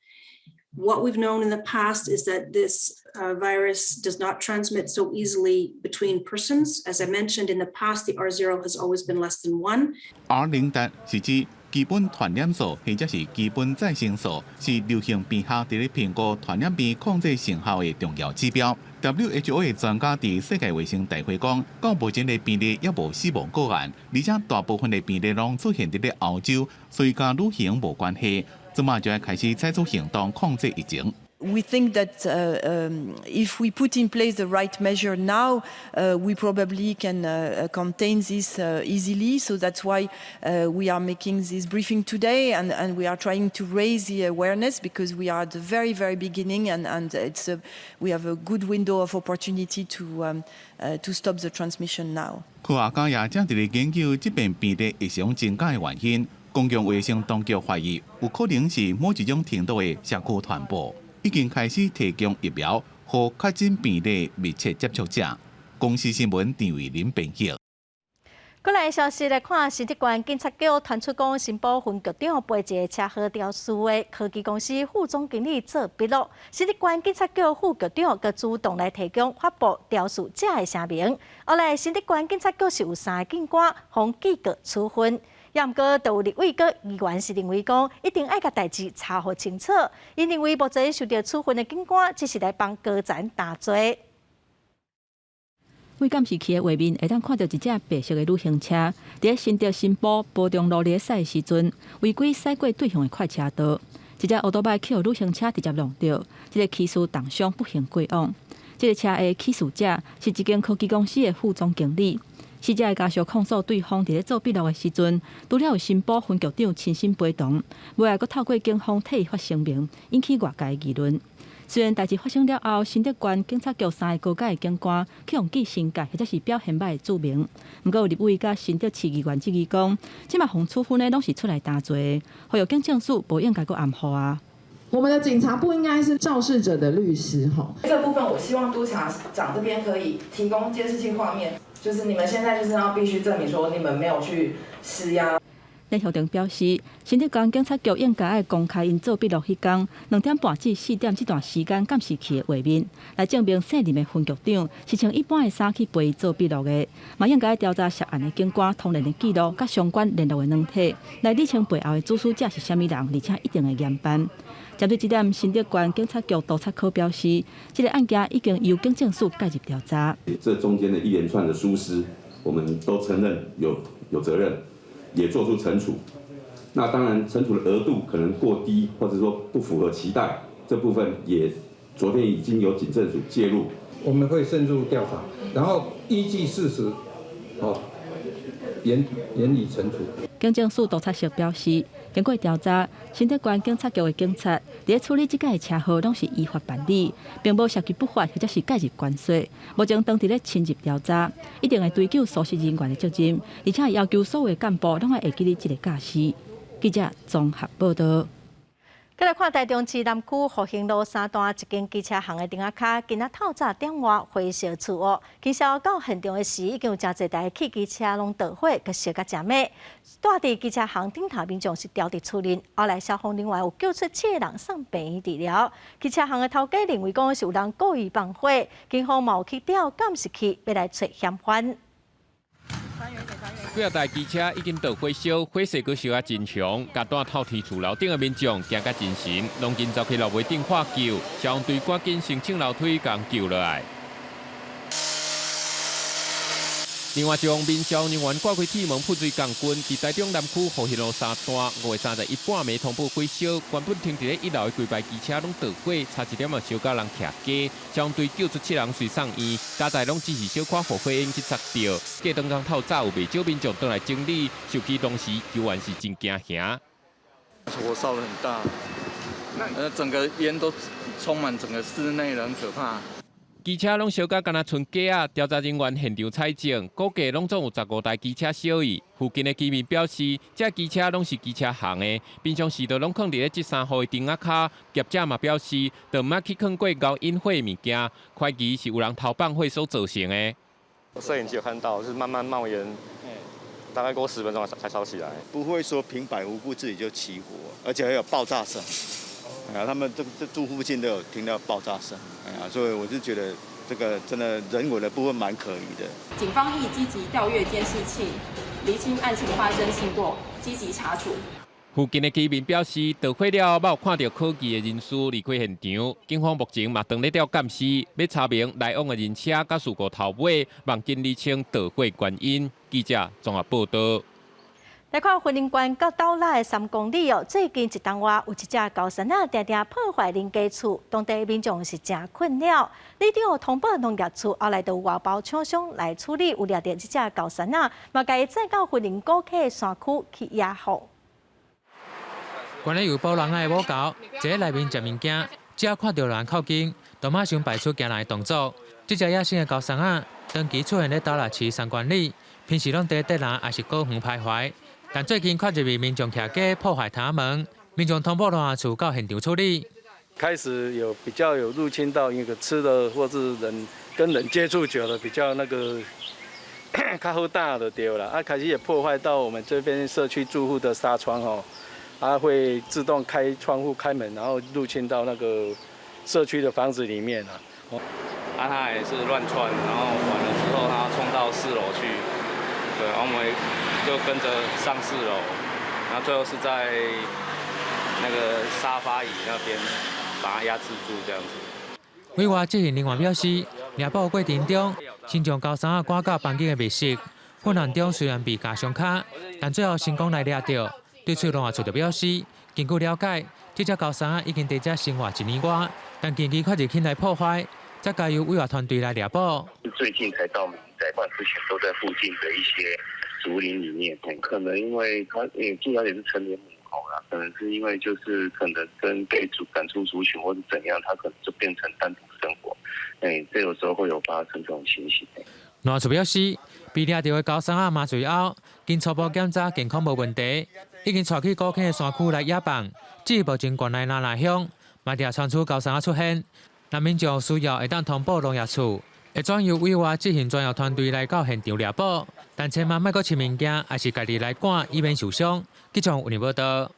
What we've known in the past is that this virus does not transmit so easily between persons. As I mentioned in the past, the R0 has always been less than one. R0是指基本傳染數或者是基本再生數，是流行病學佇咧評估傳染病控制成效的重要指標。WHO 的專家佇世界衛生大會講，到目前的病例猶無死亡個案，而且大部分的病例攏出現佇咧歐洲，所以佮旅行無關係。這馬就愛開始採取行動控制疫情。 We think that if we put in place the right measure now, we probably can contain this easily. So that's why we are making this briefing today and we are trying to raise the awareness because we are at the very, very beginning and we have a good window of opportunity to stop the transmission now. 科學家也正佇咧研究這變病例異常增加的原因。公共衛生當局懷疑有可能是某一種程度的社區傳播。已經開始提供疫苗予確診病例密切接觸者。公視新聞陳慧琳編譯。過來消息來看，新竹縣警察局傳出講，新埔分局長陪一个車禍肇事的科技公司副總經理做筆錄。新竹縣警察局副局長閣主動來提供發布肇事者的姓名。後來新竹縣警察局是有三个警官予記過處分。也毋過，就有立委佮議員是認為講，一定愛共代誌查予清楚。𪜶認為目前受著處分的警官，只是來幫高層擔罪。對監視器的畫面會當看著一隻白色的旅行車，佇咧新竹新埔埔中路咧駛的時陣，違規駛過對向的快車道，一隻歐多拜去予旅行車直接挵著，這个騎士重傷不幸過往。這个車的肇事者是一間科技公司的副總經理。死者的家屬控訴對方佇咧做筆錄的時陣，除了有新埔分局長親身陪同，尾仔閣透過警方替伊發聲明，引起外界議論。雖然代誌發生了後，新竹縣警察局三个高階的警官去予記申誡或者是表現䆀的注明，毋過有立委佮新竹市議員質疑講，這馬予處分的攏是出來擔罪的，呼籲警政署無應該閣含糊啊。我們的警察不應該是肇事者的律師，吼。這部分我希望督察長這邊可以提供監視器畫面，就是你們現在就是要必須證明說你們沒有去施壓。連秀婷表示，新竹縣警察局應該愛公開𪜶做筆錄彼工，2點半至4點這段時間監視器的畫面，來證明姓林的分局長是穿一般的衫去陪伊做筆錄的。嘛應該調查涉案的警官通聯的記錄佮相關聯絡的軟體，來理清背後的主使者是啥物人，而且一定會嚴辦。針對這點，新竹縣警察局督察科表示，這个案件已經由警政署介入調查。這中間的一連串的疏失，我們都承認有責任。也做出懲處，那當然懲處的額度可能過低，或者說不符合期待，這部分也昨天已經有警政署介入，我們會深入調查，然後依據事實，哦，嚴嚴以懲處。警政署督察室表示，經過調查，新竹縣警察局的警察佇咧處理這擺的車禍，攏是依法辦理，並無涉及不法或者是介入關說。目前當佇咧深入調查，一定會追究疏失人員的責任，而且要求所有幹部攏愛會記得這個教示。記者綜合報道。閣來看台中市南區復興路三段一間機車行的頂仔跤，今仔透早點外火燒厝哦。其實到現場的時，已經有誠濟台汽機車攏著火，閣燒甲誠猛。蹛佇機車行頂頭民眾是牢佇厝內，後來消防人員有救出七個人送病院治療。機車行的頭家認為講是有人故意放火，警方嘛有去調監視器，欲來揣嫌犯。幾仔台機車已經著火燒，火勢閣燒啊真強，共蹛透天厝樓頂的民眾驚甲真神，攏緊走去樓尾頂喝救，消防隊趕緊申請樓梯共救落來。另外，將民消人員掛開鐵門噴水降溫，佇台中南區復興路三段5月31半暝通報火燒，原本停佇咧一樓的規排機車攏著火，差一點仔燒甲人徛家。消防隊救出七人隨送院，加在攏只是小可予火焰去灼著。過當工透早有袂少民眾轉來整理，受區當時救援是真驚嚇。火燒得很大，整個煙都充滿整個室內了，很可怕。機車攏燒甲敢若賰雞仔，調查人員現場採證，估計攏總有15台機車燒去。附近的居民表示，這機車攏是機車行的，平常時都攏囥佇咧這三戶的頂仔跤。業者嘛表示，都毋捌去囥過𠢕引火物件，懷疑是有人偷放火所造成的。攝影機有看到，是慢慢冒煙，大概過10分鐘才燒起來。不會說平白無故自己就起火，而且還有爆炸聲。哎呀，他們這住附近都有聽到爆炸聲，哎呀，所以我就覺得這個真的人為的部分蠻可疑的。警方亦積極調閱監視器，釐清案情發生經過，積極查處。附近的居民表示，著火了後，捌有看著可疑的人士離開現場。警方目前嘛正咧調監視，欲查明來往的人車佮事故頭尾，望緊釐清著火原因。記者綜合報道。來看雲林縣到斗六的3公里哦，最近一冬外有一隻猴硐仔，定定破壞人家厝，當地民眾是誠困擾。里長通報農業處，後來就有外包廠商來處理，有掠著這隻猴硐仔，嘛共伊載到雲林古坑的山區去野放。關於有埔人仔的母猴，坐佇內面食物件，只要看著人靠近，就馬上擺出驚人的動作。這隻野生的猴硐仔，長期出現佇斗六市3公里，平時攏佇竹林抑是果園徘徊。但最近跨入去民眾徛家破壞窗門，民眾通報農業處到現場處理。開始有比較有入侵到一個吃的，或是人跟人接觸久了，比較那個較好膽就對啦。啊，開始也破壞到我們這邊社區住戶的紗窗哦，啊會自動開窗戶開門，然後入侵到那個社區的房子裡面啊。啊，他也是亂竄，然後完了之後他衝到四樓去，對，然後我們就跟着上四樓，然後最後是在那個沙發椅那邊把它壓制住，這樣子。委外執行人員表示，獵捕過程中，先將猴硐仔趕到房間的密室，混亂中雖然被咬傷跤，但最後成功來掠著。對此，農業處就表示，根據了解，這隻猴硐仔已經佇遮生活一年外，但近期確實起來破壞，才交由委外團隊來獵捕。最近才到民宅，不然之前都在附近的一些竹林裡面。可能因為它，據了解是成年母猴啦，可能是因為就是可能跟被主趕出族群或是怎樣，它可能就變成單獨生活。這有時候會有發生這種情形。農業處表示，被掠著的猴硐仔麻醉後，經初步檢查健康無問題，已經帶去古坑的山區來野放。至於目前縣內哪若鄉，嘛定傳出猴硐仔出現，若民眾需要會當通報農業處，會轉由委外執行專業團隊來到現場獵捕。但千萬莫閣飼物件，抑是家己來趕，以免受傷。記者有報道。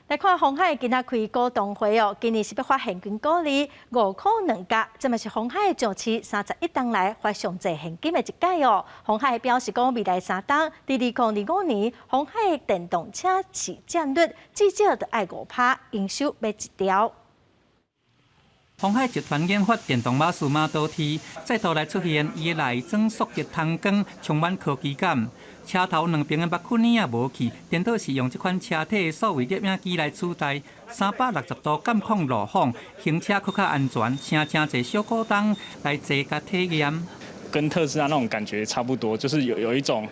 來看鴻海今仔開股東會哦，今年是欲發現金股利5箍2角，這嘛是鴻海上市31冬來發上濟現金的一屆哦。鴻海表示講，未來3冬，佇2025年，鴻海電動車市佔率至少著愛5%，營收欲一兆。鴻海集團研發電動馬術 Model T，再度來出現伊的內裝塑質燈光，充滿科技感。車頭兩邊的目鏡也無去，顛倒是用這款車體的數位攝影機來取代。360度監控路況，行車閣較安全，省誠濟小股東來坐佮體驗。跟特斯拉那種感覺差不多，就是有一種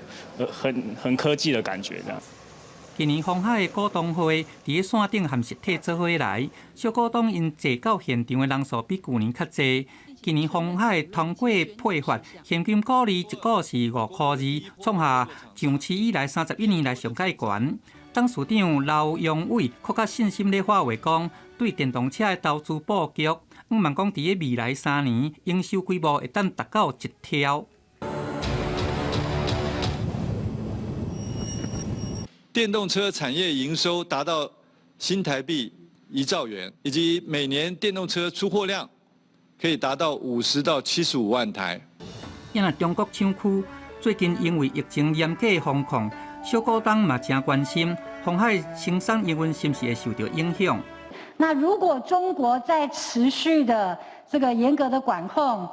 很科技的感覺，這樣。今年鴻海的股東會佇咧線頂和實體做伙來，小股東𪜶坐到現場的人數比舊年較濟。今年鴻海通過配發現金股利一股是5.2塊，創下上市以來31年來上蓋懸。董事長劉揚偉閣較信心咧發話講，對電動車的投資布局，向望講佇咧未來3年營收規模會當達到1兆。電動車產業營收達到新台幣1兆元，以及每年電動車出貨量可以達到50到75萬台。因為中國廠區最近因為疫情嚴格封控，小股東嘛誠關心鴻海生產營運是毋是會受著影響。那如果中國在持續的這個嚴格的管控，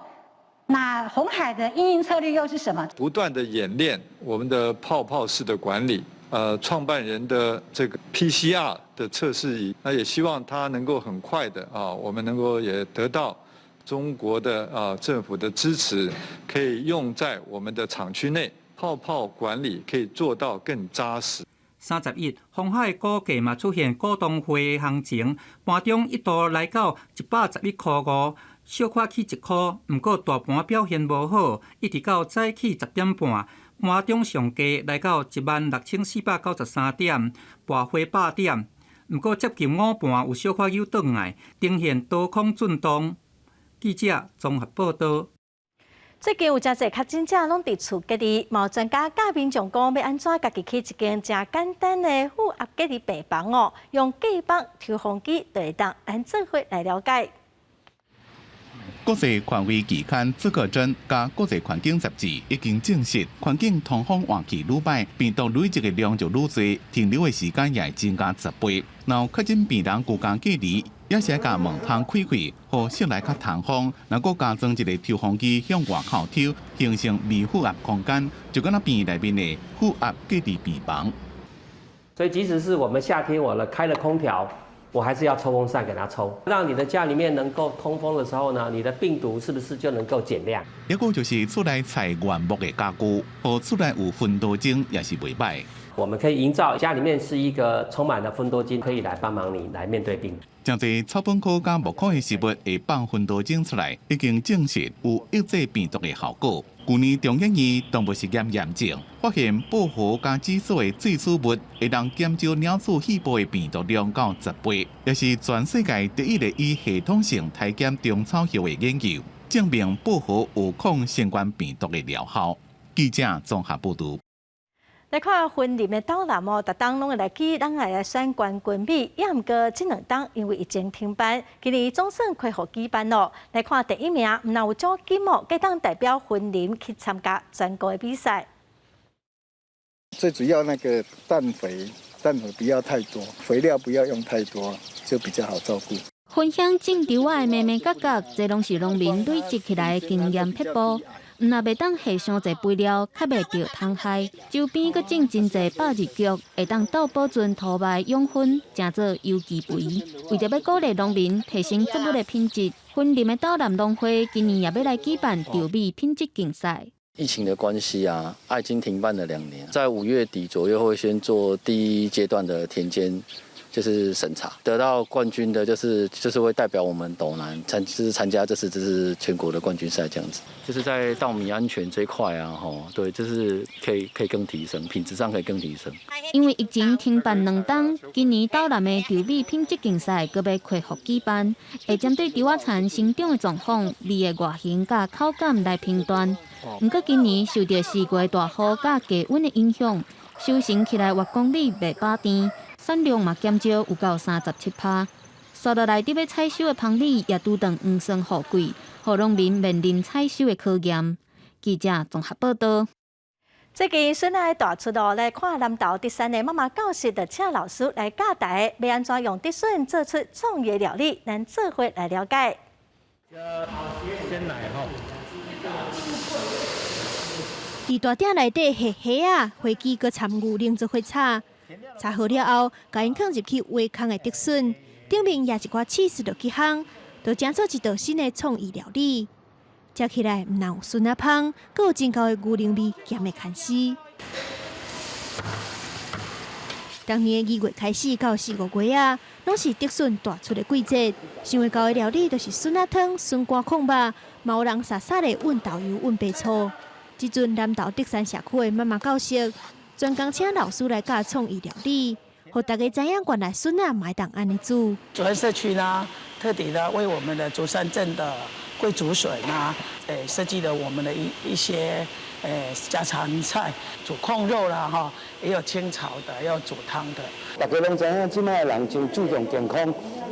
那鴻海的因應策略又是什麼？不斷的演練我們的泡泡式的管理。創辦人的這個 PCR 的測試儀，那也希望他能夠很快的啊，我們能夠也得到中國的啊政府的支持，可以用在我們的廠區內，泡泡管理可以做到更紮實。31，鴻海股價嘛出現股東會行情，盤中一度來到111.5塊，小可起1塊，毋過大盤表現無好，一直到早起10點半。盤中上低來到16,493點，跋回100點。毋過接近午盤有小可扭轉來，呈現多空震盪。記者綜合報道。最近有誠濟確診者攏佇厝隔離，嘛有專家教民眾講欲按怎家己起一間誠簡單的負壓隔離病房哦，用隔板抽風機就會當，咱做伙來了解。國際權威期刊《這個針》佮國際環境雜誌已經證實，環境通風換氣愈䆀，病毒累積的量就愈濟，停留的時間也會增加10倍。若有確診病人居家隔離，也是愛共門窗開開，予室內較通風，若閣加裝一个抽風機向外口抽，形成微負壓空間，就敢若病院內面的負壓隔離病房。所以，即使是我們夏天，我了開了空調，我還是要抽風扇給它抽，讓你的家裡面能夠通風的時候呢，你的病毒是不是就能夠減量？抑閣就是厝內採原木的家具，予厝內有芬多精也是袂䆀。我們可以營造家裡面是一個充滿了芬多精，可以來幫忙你來面對病毒。誠濟草本科佮木科的植物會放芬多精出來，已經證實有抑制病毒的效果。舊年中研院動物實驗驗證，發現薄荷佮紫蘇的萃取物會當減少鳥鼠肺部的病毒量到10倍，也是全世界第一个以系統性篩檢中草藥的研究，證明薄荷有抗新冠病毒的療效。記者綜合報導。來看雲林的斗南哦，逐冬攏會來舉人來選冠軍米，也毋過這兩冬因為疫情停辦，今年總算恢復舉辦咯。來看第一名，毋但有獎金哦，閣當代表雲林去參加全國的比賽。最主要那個氮肥，氮肥不要太多，肥料不要用太多，就比較好照顧。分享種稻仔的眉眉角角，這攏是農民累積起來的經驗撇步。毋若袂當下傷濟肥料，較袂著蟲害。周邊閣種真濟百日菊，會當鬥保存土壤養分，成做有機肥。為著欲鼓勵農民提升作物的品質，雲林的斗南農會今年也欲來舉辦稻米品質競賽。疫情的關係啊，已經停辦了2年，在5月底左右會先做第一階段的田間。就是審查，得到冠軍的，就是會代表我們斗南就是參加這次就是全國的冠軍賽這樣子。就是在稻米安全這一塊啊，吼，對，就是可以更提升，品質上可以更提升。因為疫情停辦兩冬，今年斗南的稻米品質競賽閣欲恢復舉辦，會針對稻仔田生長的狀況、米的外形佮口感來評斷。毋過今年受著四月大雨佮低溫的影響，收成起來越公里袂飽甜。產量嘛減少有夠37%，紲落來佇欲採收的棚米也拄著黃霜雨季，予農民面臨採收的考驗。記者綜合報道。最近孫仔大出爐來看南投竹山的媽媽教室，就請老師來教大家欲按怎用竹筍做出創意料理，咱做伙來了解。先來吼。佇大鼎內底下蝦仔，花枝閣參牛奶做伙炒。炒好了後，共𪜶囥入去挖空的竹筍，頂面壓一寡起司落去烘，就成做一道新的創意料理。食起來毋但有筍仔芳，閣有真厚的牛奶味，鹹的牽絲。當年的2月開始到4、5月啊，攏是竹筍大出的季節。想會到的料理就是筍仔湯、筍乾炕肉，嘛有人沙沙的溫豆油、溫白醋。這陣南投竹山社區的媽媽教室，專工請老師來教創意料理，予大家知影原來筍仔嘛會當按呢煮。竹山社區呢，特地呢為我們的竹山鎮的桂竹筍啊，設計了我們的一些家常菜，煮炕肉啦，哈，也有清炒的，也有煮湯的。大家攏知影，這擺的人真注重健康，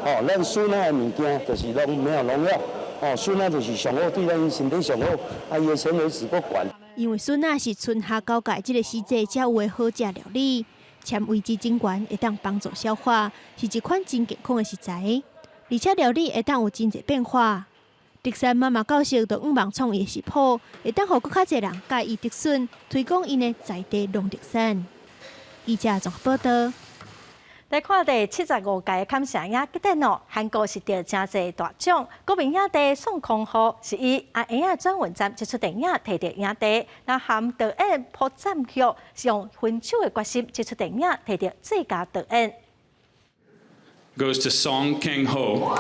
吼，咱筍仔的物件就是攏沒有農藥，吼，筍仔就是上好，對咱身體上好，啊，伊的纖維質閣懸。因為筍仔是春夏交界這個時節才有的好食料理，纖維質真懸，會當幫助消化，是一款真健康的食材，而且料理會當有真濟變化。竹山媽媽教室就向望創意食譜，會當予閣較濟人佮意竹筍，推廣𪜶的在地農特產。記者綜合報道。來看第75屆的坎城影節哦，韓國是得誠濟大獎，國民影帝宋康昊是以阿嬰仔轉運站這齣電影提著影帝，那含導演朴贊郁是用分手的決心這齣電影提著最佳導演。 Goes to Song Kang Ho。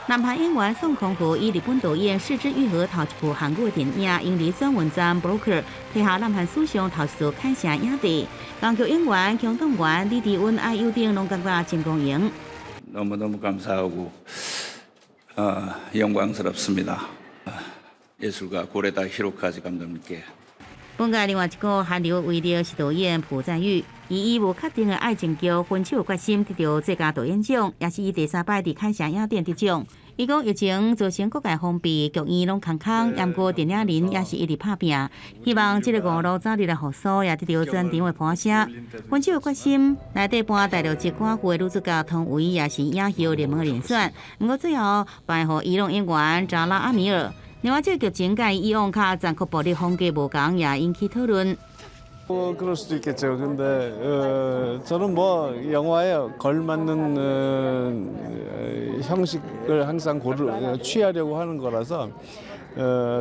南韓演員宋康昊以日本導演是枝裕和頭一部韓國電影《嬰兒轉運站 Broker》提下南韓史上頭一座坎城影帝。港劇演員姜棟元、李智恩、愛友等攏感覺真光榮。 너무너무 감사하고 영광스럽습니다. 예술가 고레다 히로카즈 감독님께. 本屆另外一個韓流威力是導演朴贊郁，伊以無確定的愛情劇《分手的決心》得著最佳導演獎，也是伊第三擺佇坎城影展得獎。伊講疫情造成各界封閉，劇院攏空空，毋過電影人也是一直拍拚，希望這个五路早日來復甦，也得著全場的拍聲。分手的決心內底扮大陸籍寡婦的女主角湯唯，也是影后熱門人選。毋過最後頒予伊朗演員扎拉阿米爾。另外，這個劇情佮以往較殘酷暴力風格無仝，也引起討論。 뭐 그럴 수도 있겠죠. 근데 저는 뭐 영화에 걸맞는 형식을 항상 고를 취하려고 하는 거라서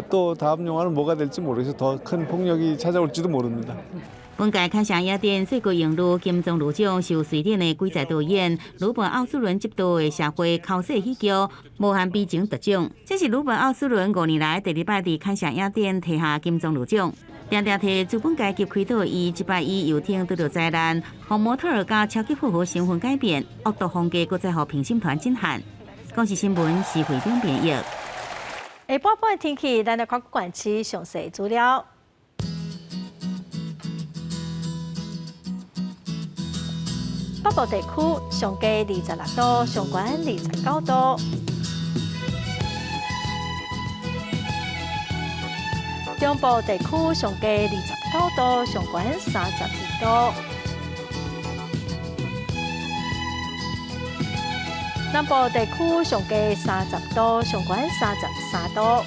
또 다음 영화는 뭐가 될지 모르겠어요. 더 큰 폭력이 찾아올지도 모릅니다. 本屆坎城影展最高榮譽金棕櫚獎是由瑞典的鬼才導演魯本奧斯倫執導的社會剾洗喜劇《無限悲情》得獎。這是魯本奧斯倫5年來第二擺佇坎城影展提下金棕櫚獎。定定替資本階級開導伊，這擺以遊艇拄著災難，予模特兒佮超級富豪身份改變，惡毒風格，閣再予評審團震撼。公視新聞施惠中編譯。下晡半天氣，咱來看各縣市詳細資料。北部地區上低26度，上懸29度。中部地區上低29度，上懸32度。南部地區上低30度，上懸33度。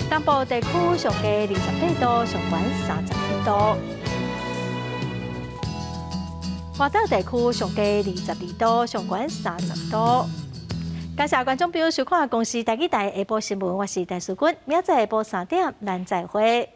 東部地區上低28度，上懸31度。外島地區上低22度，上懸30度。感謝觀眾朋友收看公視台語台下晡新聞，我是陳淑君，明仔載下晡3點，咱再會。